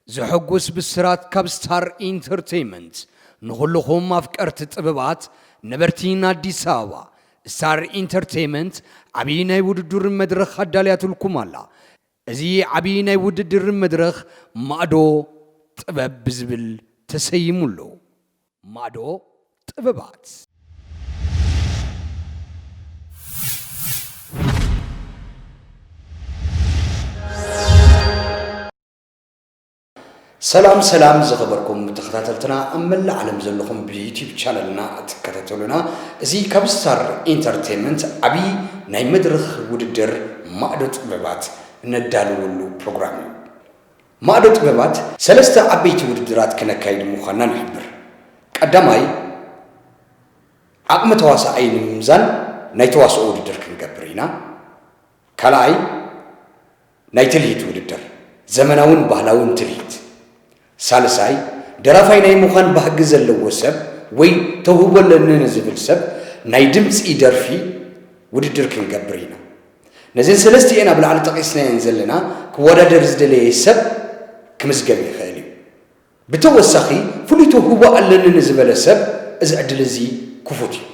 ዘሐጉስ ብስራት ካብ ስታር ኢንተርቴይመንት። ንኹልኹም ኣፍቀርቲ ጥበባት ነበርቲ ኣዲስ ኣበባ፣ ስታር ኢንተርቴይመንት ዓብዪ ናይ ውድድር መድረኽ ኣዳልያትልኩም ኣላ። እዚ ዓብዪ ናይ ውድድር መድረኽ ማዕዶ ጥበብ ብዝብል ተሰይሙ ኣሎ። ማዕዶ ጥበባት። ሰላም ሰላም ዝኸበርኩም ተኸታተልትና ኣብ መላእ ዓለም ዘለኹም ብዩቲዩብ ቻነልና እትከታተሉና፣ እዚ ካብ ስታር ኢንተርቴይመንት ዓብዪ ናይ መድረኽ ውድድር ማዕዶ ጥበባት እነዳልወሉ ፕሮግራም እዩ። ማዕዶ ጥበባት ሰለስተ ዓበይቲ ውድድራት ክነካይድ ምዃንና ንሕብር። ቀዳማይ፣ ዓቕሚ ተዋሳኣይ ንምምዛን ናይ ተዋስኦ ውድድር ክንገብር ኢና። ካልኣይ፣ ናይ ትልሂት ውድድር፣ ዘመናውን ባህላውን ትልሂት። ሳልሳይ፣ ደራፋይ ናይ ምዃን ባህጊ ዘለዎ ሰብ ወይ ተውህቦ ኣለኒ ንዝብል ሰብ ናይ ድምፂ ደርፊ ውድድር ክንገብር ኢና። ነዘን ሰለስቲኤን ኣብ ላዕሊ ጠቒስናየን ዘለና ክወዳደር ዝደለየ ሰብ ክምዝገብ ይኽእል እዩ። ብተወሳኺ፣ ፍሉይ ተውህቦ ኣለኒ ንዝበለ ሰብ እዚ ዕድል እዚ ክፉት እዩ።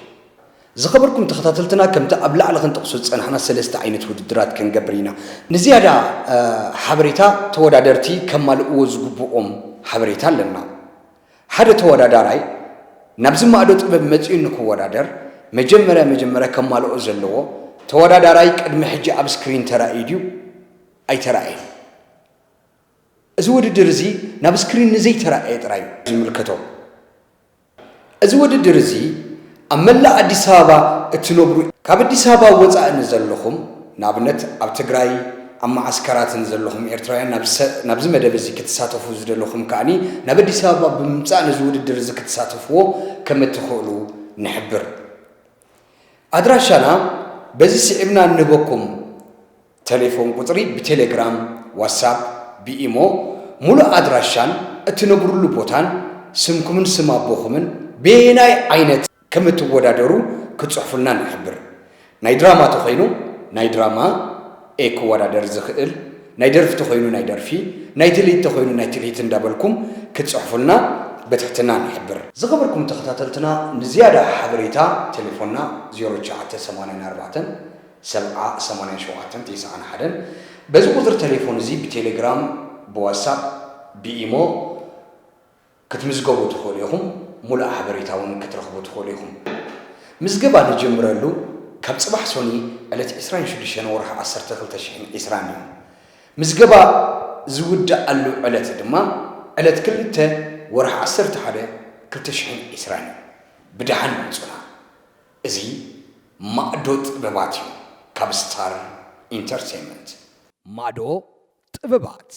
ዝኸበርኩም ተኸታተልትና፣ ከምቲ ኣብ ላዕሊ ክንጠቕሶ ዝጸናሕና ሰለስተ ዓይነት ውድድራት ክንገብር ኢና። ንዝያዳ፣ እ፣ ሓበሬታ ተወዳደርቲ ከማልእዎ ዝግብኦም ሓበሬታ ኣለና። ሓደ ተወዳዳራይ ናብዚ ማዕዶ ጥበብ መጺኡ ንክወዳደር መጀመርያ መጀመርያ ከማልኦ ዘለዎ፣ ተወዳዳራይ ቅድሚ ሕጂ ኣብ ስክሪን ተራእዩ ድዩ ኣይተራእየን? እዚ ውድድር እዚ ናብ ስክሪን ንዘይተራእየ ጥራይ እዩ ዝምልከቶ። እዚ ውድድር እዚ ኣብ መላእ ኣዲስ ኣበባ እትነብሩ፣ ካብ ኣዲስ ኣበባ ወጻኢ ንዘለኹም፣ ንኣብነት ኣብ ትግራይ ኣብ መዓስከራት ንዘለኹም ኤርትራውያን ናብ ሰ-፣ ናብዚ መደብ እዚ ክትሳተፉ ዝደለኹም ከኣኒ ናብ ኣዲስ ኣበባ ብምምጻእ ነዚ ውድድር እዚ ክትሳተፍዎ ከም እትኽእሉ ንሕብር። ኣድራሻና በዚ ስዒብና እንህበኩም ቴሌፎን ቁጽሪ ብቴሌግራም፣ ዋትሳፕ፣ ብኢሞ፣ ሙሉእ ኣድራሻን እትነብሩሉ ቦታን፣ ስምኩምን ስም ኣቦኹምን፣ በየናይ ዓይነት ከም እትወዳደሩ ክትጽሕፉልና ንሕብር። ናይ ድራማ ተኾይኑ ናይ ድራማ እየ ክወዳደር ዝኽእል፣ ናይ ደርፊ ተኾይኑ ናይ ደርፊ፣ ናይ ትልሂት ተኾይኑ ናይ ትልሂት እንዳበልኩም ክትጽሕፉልና ብትሕትና ንሕብር። ዝኸበርኩም ተኸታተልትና፣ ንዝያዳ ሓበሬታ ቴሌፎንና ዜሮ ትሽዓተ ሰማንያን ኣርባዕተን ሰብዓ ሰማንያን ሸውዓተን ተስዓን ሓደን። በዚ ቁጽሪ ቴሌፎን እዚ ብቴሌግራም፣ ብዋትሳፕ፣ ብኢሞ ክትምዝገቡ ትኽእሉ ኢኹም። ሙሉእ ሓበሬታ እውን ክትረኽቡ ትኽእሉ ኢኹም። ምዝገባ ንጅምረሉ ካብ ጽባሕ ሶኒ ዕለት ዕስራን ሽዱሽተን ወርሒ ዓሰርተ ክልተ ሽሕን ዕስራን እዩ። ምዝገባ ዝውድኣሉ ዕለት ድማ ዕለት ክልተ ወርሒ ዓሰርተ ሓደ ክልተ ሽሕን ዕስራን እዩ። ብደሓን ምጹና። እዚ ማዕዶ ጥበባት እዩ ካብ ስታር ኢንተርቴይንመንት። ማዕዶ ጥበባት።